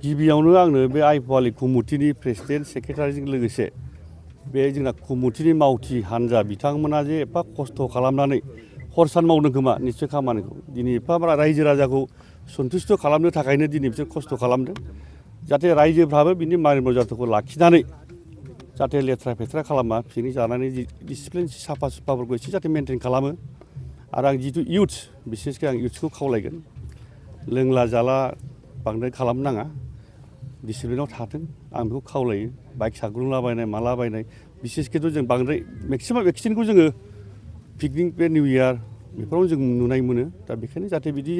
गिबियावनो आंनो बे आइफवालि कमिटिनि प्रेसिडेन्ट सेक्रेटारिजों लोगोसे बे जोंना कमिटिनि मावथि हान्जा बिथांमोना जे एफा खस्थ' खालामनानै हर सान मावदों खोमा निस्सय खामानिखौ दिनै एफा रायजो राजाखौ सन्थुष्ट' खालामनो थाखायनो दिनै बिसोर खस्थ' खालामदों जाहाथे रायजोफ्राबो बिनि मान मर्यादाखौ लाखिनानै जाहाथे लेथ्रा फेथ्रा खालामा पिकनिक जानानै डिसिप्लिन साफा सुफाफोरखौ एसे जाहाथे मेनटेन खालामो आरो आं जिथु इउथ्स बिसेसकै आं इउथ्सखौ खावलायगोन लोंला जाला बांद्राय खालामनाङा डिसिप्लिनाव थाथों आं बेखौ खावलायो बाइक साग्लुंलाबायनाय मालाबायनाय बिसेसकेथ' जों बांद्राय मेक्सिमाम एक्सिडेन्टखौ जोङो पिकनिक बे निउ इयार बेफोराव जों नुनाय मोनो दा बेखायनो जाहाथे बिदि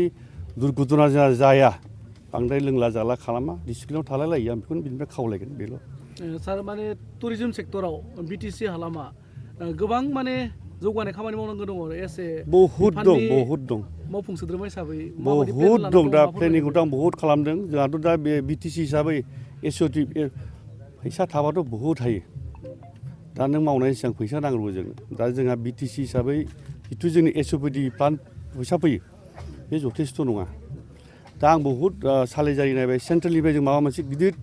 दुर्घटना जाया बांद्राय लोंला जाला खालामा डिसिप्लिनाव थालाय लायो आं बेखौनो बिनिफ्राय खावलायगोन बेल' सार माने टुरिजम सेक्टराव बिटिसि हालामा गोबां माने जौगानाय खामानि मावनांगौ दङ एसे बहुद दं मावफुं सोद्रोमा हिसाबै बहुद दं दा प्लेनिंखौथ' आं बहुद खालामदों जोंहाथ' दा बे बिटिसि हिसाबै एसअटि फैसा थाबाथ' बहुद हायो दा नों मावनायनि सिगां फैसा नांगौ जोंनो दा जोंहा बिटिसि हिसाबै जिथु जोंनि एसअपिडि प्लान्ट फैसा फैयो बे जथेस्थ' नङा दा आं बहुद सालायजारि नायबाय सेन्ट्रेलनिफ्राय जों माबा मोनसे गिदिर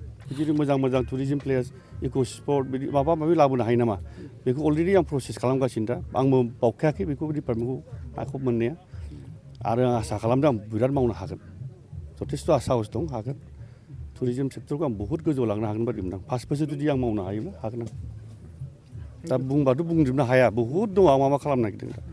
मोजां टुरिजम प्लेस इक' स्पट बिदि माबा माबि लाबोनो हायो नामा बेखौ अलरेडि आं प्रसेस खालामगासिनो दा आंबो बावखायाखै बेखौ डिपार्टमेन्टखौ आखायाव मोननाया आरो आं आसा खालामदों आं बिराद मावनो हागोन जथेस्थ' साहस दं हागोन टुरिजम सेक्टरखौ आं बहुद गोजौआव लांनो हागोन बायदि मोनदों 5 बोसोर जुदि आं मावनो हायोब्ला हागोन आं दा बुंबाथ' बुंजोबनो हाया बहुद दं आं मा खालामनो नागिरदों दा